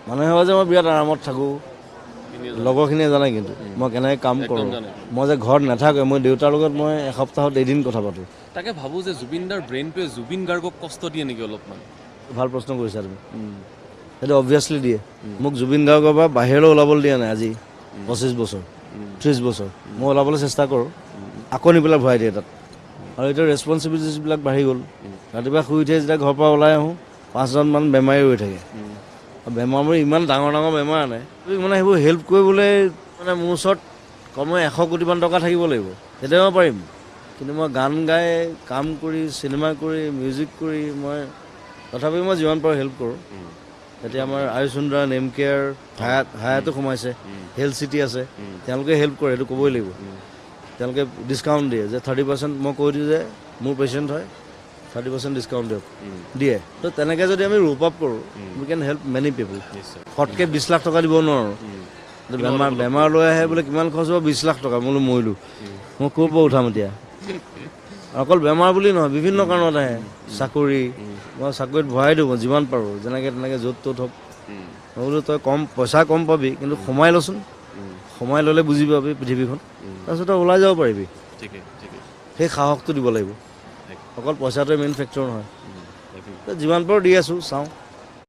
মানুহে ভাবে যে মই বিৰাট আৰামত থাকোঁ, লগৰখিনিয়ে জানে কিন্তু মই কেনেকৈ কাম কৰোঁ। মই যে ঘৰত নাথাকোঁ, মই দেউতাৰ লগত মই এসপ্তাহত এদিন কথা পাতোঁ। তাকে ভাবোঁ যে জুবিন দাৰ ব্ৰেইনটোৱে জুবিন গাৰ্গক কষ্ট দিয়ে নেকি অলপমান? ভাল প্ৰশ্ন কৰিছা তুমি। সেইটো অবভিয়াছলি দিয়ে। মোক জুবিন গাৰ্গৰ পৰা বাহিৰলৈ ওলাবলৈ দিয়া নাই আজি 25 বছৰ, 30 বছৰ। মই ওলাবলৈ চেষ্টা কৰোঁ, আকৌ নি পেলাই ভৰাই দিয়ে তাত। আৰু এতিয়া ৰেচপনচিবিলিটিছবিলাক বাঢ়ি গ'ল। ৰাতিপুৱা শুই উঠি যেতিয়া ঘৰৰ পৰা ওলাই আহোঁ, 5জনমান বেমাৰী হৈ থাকে। বেমাৰবোৰ ইমান ডাঙৰ ডাঙৰ বেমাৰ আনে, মানে সেইবোৰ হেল্প কৰিবলৈ মানে মোৰ ওচৰত কমেও 100 কোটিমান টকা থাকিব লাগিব, তেতিয়া মই পাৰিম। কিন্তু মই গান গাই, কাম কৰি, চিনেমা কৰি, মিউজিক কৰি, মই তথাপিও মই যিমান পাৰোঁ হেল্প কৰোঁ। এতিয়া আমাৰ আয়ুসুন্দৰা, নেম কেয়াৰ, হায়াতো সোমাইছে, হেল্থ চিটি আছে, তেওঁলোকে হেল্প কৰে, সেইটো ক'বই লাগিব। তেওঁলোকে ডিছকাউণ্ট দিয়ে যে 30%, মই কৈ দিওঁ যে মোৰ পেচেণ্ট হয়, 30% ডিছকাউণ্ট দিয়ক, দিয়ে। তো তেনেকৈ যদি আমি ৰূপ আপ কৰোঁ, we can help many people. ফটকৈ 20 লাখ টকা দিব নোৱাৰোঁ। বেমাৰ লৈ আহে বোলে কিমান খৰচ হ'ব, 20 লাখ টকা, মই বোলো মৰিলোঁ, মই ক'ৰ পৰা উঠাম এতিয়া? অকল বেমাৰ বুলি নহয়, বিভিন্ন কাৰণত আহে। চাকৰি, মই চাকৰিত ভৰাই দিওঁ যিমান পাৰোঁ, যেনেকৈ তেনেকৈ য'ত ত'ত হওক। মই বোলো তই কম পইচা কম পাবি, কিন্তু সোমাই লচোন, সোমাই ল'লে বুজি পাবি পৃথিৱীখন, তাৰপিছত তই ওলাই যাব পাৰিবি। সেই সাহসটো দিব লাগিব। অকল পইচাটোৱে মেইন ফেক্টৰ নহয়। যিমান পাৰোঁ দি আছোঁ, চাওঁ।